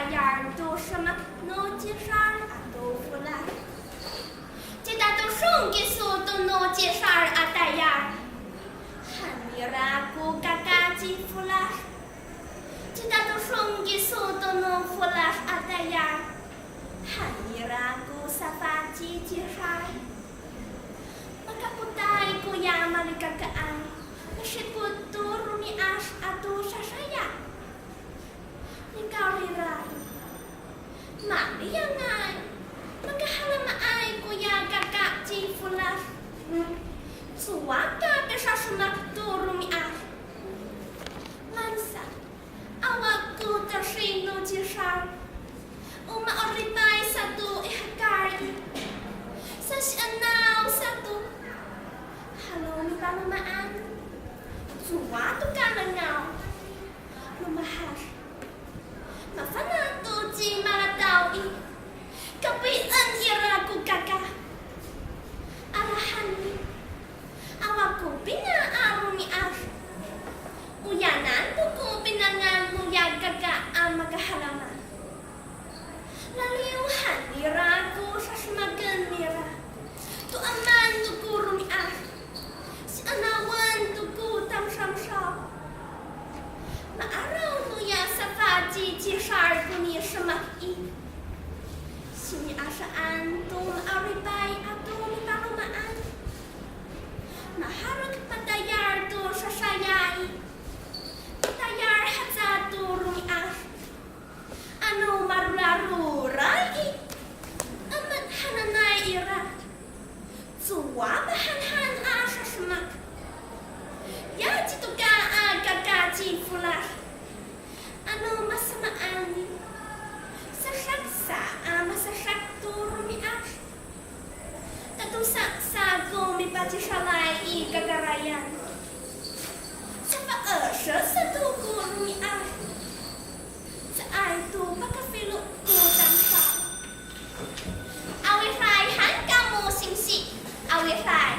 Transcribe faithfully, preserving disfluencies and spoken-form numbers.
tayal to semak no cisal ato folad. Cita to song kiso to no cisal a tayal. Han nira ko kaka ci folad. Cita to song kiso to no folad a tayal. Han nira ko safa ci cisal. Makapotay koya malikakaan, masipot to romi'ad ato sasaya. Nikawrira i, maliyangay, makahalamaay koya kaka ci folad. Cowa ka kasasemak to romi'ad. Lansa, awa ko tasi no cisal. O ma'oripay sato i hekal i, sasi'enaw sato. Halo nipalomaan, cowa to kalengaw. Lomahad, mafana' to ci Malataw i, kapoi'en ira ko kaka. Alahan i, awa ko pina a romi'ad. Oyanan to ko pinangan noya kaka a makahalama. Laliw han nira ko sasemaken nira, to'eman to ko romi'ad, si'enawen to ko tamdamdaw. Ma'araw noya safa ci cisal ko nisemak i, sini'adaan to ma'oripay ato nipalomaan. Maherek matayal to sasaya i, matayal haca to romi'ad. Ano maroraroray i, emet hananay ira. Cowa mahanhan a sasemak. Ya citoka a kaka ci folad. Ano masamaan i, sadak sa a masadak to romi'ad. Tatosa sa ko mipacisalay i kakarayan. Sapaeset sato ko romi'ad. Caay to pakafilo ko tamdaw. Awiday han kamo singsi, awiday.